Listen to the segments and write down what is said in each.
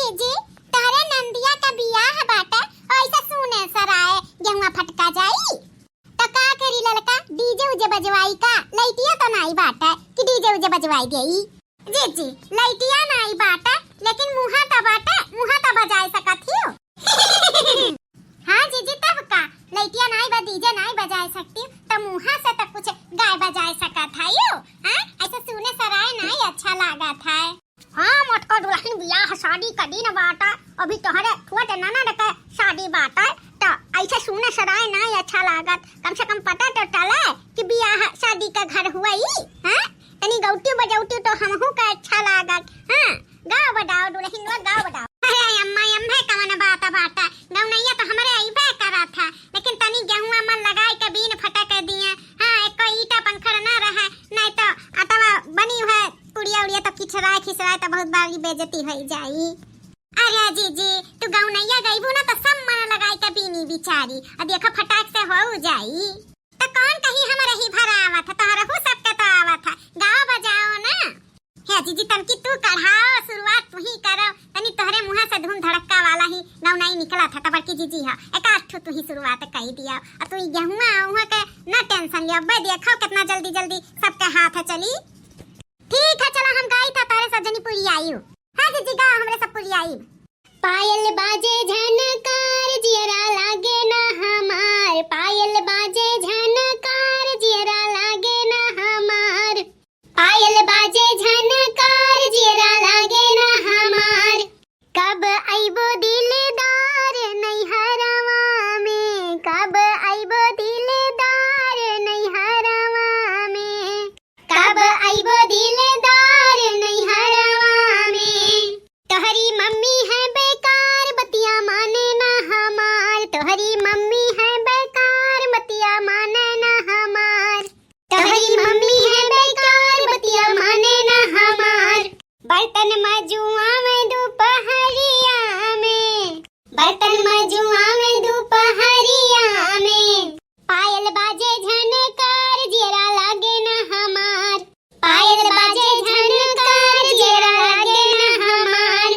जीजी, तोहरे नंदिया का बियाह बाटे, ऐसा सुने सराय गेहुआ फटका जाई तो का करी लड़का? डीजे उजे बजवाई का? लाइटिया तो नाई बाटे कि डीजे उजे बजवाई देई। जीजी, लाइटिया नाई बाटे लेकिन मुहा तो बाटे, मुहा तो बजाए सकत हियो। हाँ जीजी, तब का लाइटिया नाई बा, डीजे नाई बजाए सकती तो मुहा से तो कुछ गाय बजाए सकत है यो। हाँ, ऐसा सुने सराय नाई अच्छा लगा था। हाँ मोटका दुल्हन, बियाह शादी का दिन बाटा, अभी तोहरे छोट ननद के शादी बाटा, तो ऐसे सुने सराय नहीं अच्छा लागत। कम से कम पता तो चले कि बियाह शादी का घर हुआ ही। हाँ, तनी गौटी बजौटी तो हमहू का अच्छा लागत। हाँ, गाओ बजाओ दुल्हन लोग, गाओ बजाओ। अरे अम्मा, अम्मे कवन बात बाटा, गौनैया तो हमरे अइबे करा था, लेकिन तनी गेहुआ मन लगाई के बीन फटक दिए। हाँ, एको ईटा पंखर ना रहे, नहीं तो अतवा बनी है कुड़िया उड़िया तो खिचराए खिचराए तो बहुत बारी बेइज्जती हो जाई। अरे जीजी, तू गौनैया गईबू ना तो सब मन लगाई के बीनी बिचारी, आ देखा फटाक से हो जाई। तो कौन कहीं हमरे ही भरा आवा था, तोहरहु सबके तो आवा था। गाओ बजाओ ना। हे जीजी, तनकी तू कढ़ाओ, शुरुआत तू ही करो, तनी तोहरे मुहा से धूम धड़क्का वाला ही गौनाई निकला था। तबर की जीजी हा, एक आठ तू ही शुरुआत कही दिया। और तू गेहुआ उहा के ना टेंशन लिया, बे देखो कितना जल्दी जल्दी सबके हाथ चली। ठीक है, चलो हम गाई था, तारे सब जनी पूरी आई। हाँ जीजी, गा, हमरे सब पूरी आई। पायल बाजे झनकार जियरा लागे ना हमार, पायल बाजे झनकार जियरा लागे ना हमार, पायल बाजे झनकार जियरा लागे ना हमार। कब आइबो दिलदार नैहरवा में, कब आइबो दिलदार नैहरवा में, कब आइबो दिलदार नैहरवा में। तोहरी मम्मी है बेकार बतिया माने ना हमार, तोहरी मम्मी है बेकार बतिया माने ना हमार, तोहरी मम्मी है बेकार बतिया माने ना हमार। बर्तन मजुआ में दोपहरिया में, बर्तन मजुआ में दोपहरिया में। पायल बाजे झनकार जियरा लागे ना हमार, पायल बाजे झनकार जियरा लागे ना हमार।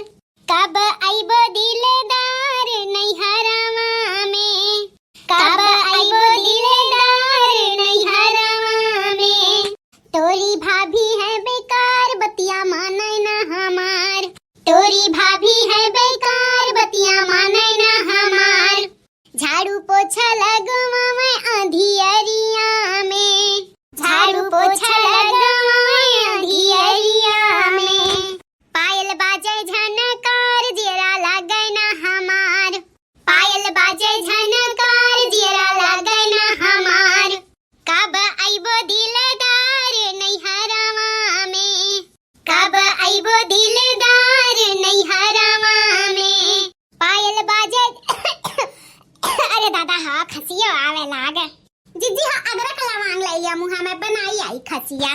कब आइबो दिलदार नैहरवा में, कब आइबो दिलदार नैहरवा में। तोरी भाभी है बेकार बतिया माने ना हमार, तोरी भाभी है बेकार बतिया माने ना हमार। झाड़ू पोछा लगवा मैं आंधियरिया में, झाड़ू पोछा लगवा मैं आंधियरिया में। पायल बाजे झनकार जियरा लागे ना हमार, पायल बाजे झनकार जियरा लागे ना हमार। कब आइबो दिलदार नैहरवा में, कब आइबो दिलदार नैहरवा में। पायल बाजे अरे दादा, हाँ खसियो आवे लाग। जीजी, हाँ अदरक लवांग लइया, मुहा में बनाई आई खसिया।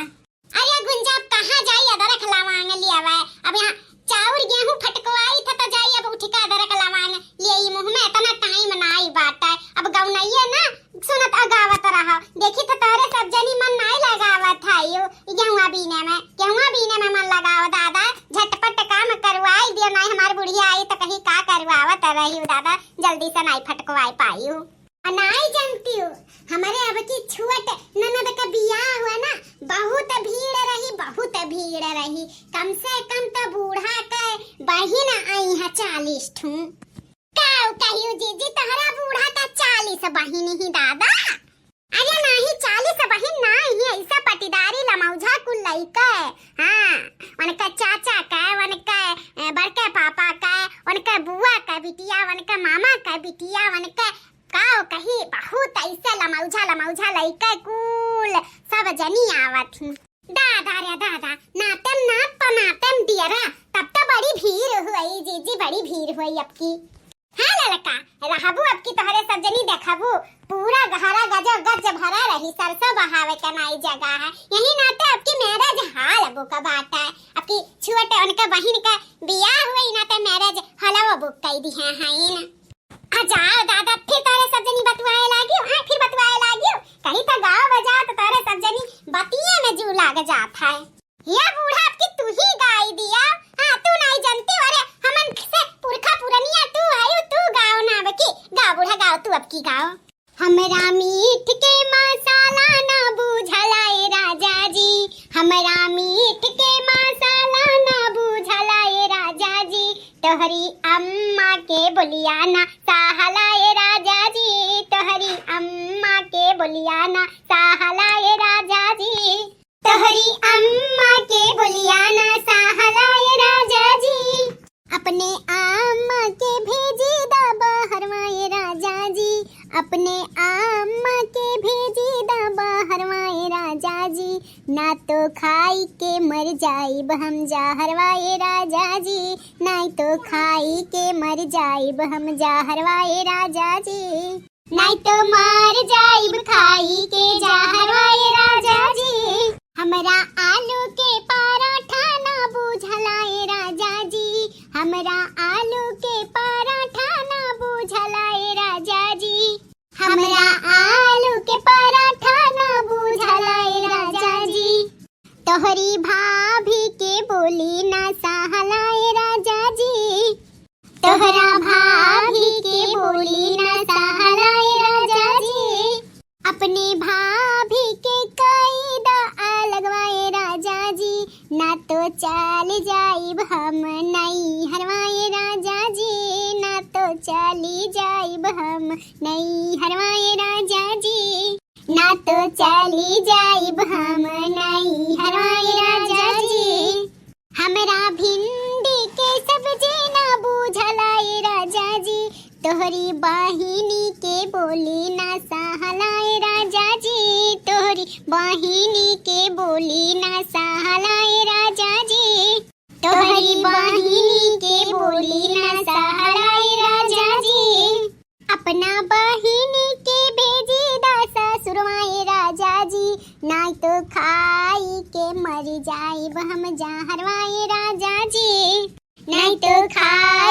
अरे गुंजा, अब कहाँ जाई अदरक लवांग लियावा? अब यहाँ चाउर गेहूं फटकवाई था तो जाई अब उठ के अदरक लवांग ले मुंह में, इतना टाइम नाई बाटा। अब गौनैया ना सुनत अगावत रहा, देखी तो तोहरे सब जनी मन नाई लगावत था यो गेहुआ बीने में, गेहुआ बीने में मन लगाओ दादा, झटपट काम करवाई दियो, नाई हमार बुढ़िया आई तो कहीं का करवावत रही दादा, जल्दी से नाई फटकवाई पाई। नाई जानती हो, हमारे अब की छुअट ननद का बियाह हुआ ना, बहुत भीड़ रही, बहुत भीड़ रही, कम से कम तो बूढ़ा के बहिन आई है 40 ठू। काऊ कहियो जीजी, तोहरा बूढ़ा का 40 बहिन ही दादा? अरे नहीं, 40 बहिन नहीं, ऐसा पटीदारी लमौझा कुल लइका है। हाँ, उनका चाचा का, उनका बड़का पापा का, उनका बुआ का बिटिया, उनका मामा का बिटिया, उनका काओ कही बहुत ऐसे लमौझा लमौझा लइका कुल सब जनी आवत ही। दादा रे दादा, नातम ना पनातम दियरा, तब तो बड़ी भीड़ हुई जीजी, बड़ी भीड़ हुई अब की। हाँ लड़का रहबू, अब की तोहरे सब जनी देखबू, पूरा गहरा गजब गज भरा रही, सरसों बहावे का नाई जगह है। यही नाते अब की मैरिज हाल बुक बाटा है, अब की छुअट उनका बहिन का बियाह हुई नाते मैरिज हलवा बुक कई दी है। हाइन आ जाओ दादा, फिर तारे सब जनी बतवाए लागियो। हाँ, फिर बतवाए लागियो, कहीं तो गाओ बजाओ तो तारे सब जनी बतिये में जू लाग जाता है। या बूढ़ा, अब की तू ही गाई दिया। हाँ, तू नहीं जानती, अरे हमन से की गाओ। हमरा मीठ के मसाला ना बुझलाए राजा जी, हमरा मीठ के मसाला ना बुझलाए राजा जी, तोहरी अम्मा के बोलिया ना सहलाए राजा जी, तोहरी अम्मा के बोलिया ना सहलाए राजा जी, तोहरी अम्मा के बोलिया ना सहलाए राजा जी। अपने अम्मा के भेजी दा बहरवाए राजा जी, अपने अम्मा के भेजी दा बहरवाए राजा जी, ना तो खाई के मर जाइब हम जाहरवाए राजा जी, ना तो खाई के मर जाइब हम जाहरवाए राजा जी, ना तो मार जाइब खाई के जाहरवाए राजा जी। हमरा आलू के पराठा ना बुझलाए राजा जी, हमरा आलू के पराठा ना बुझलाए राजा जी, हमरा आलू के पराठा ना बुझलाए राजा जी, तोहरी भाभी के बोली ना सहलाए राजा जी, तोहरा भाभी के बोली ना सहलाए राजा जी, अपने भाभी के कई दा लगवाए राजा जी, ना तो चल जाइब हम नहीं हरवाए राजा जी, ना तो चली जाइब हम नहीं हरवाए राजा जी, ना तो चली जाइब हम नहीं हरवाए राजा जी। हमरा भिंडी के सब्जी ना बुझलाए राजा जी, तोहरी बहिनी के बोली ना सहलाए राजा जी, तोहरी बहिनी के बोली ना सहलाए राजा जी, तोहरी बहिनी के बोली ना सहलाए राजा जी। अपना बहिनी के भेजी दा ससुरवाए राजा जी, ना तो खाई के मर जाइब हम जाहरवाए राजा जी, नहीं तो खाई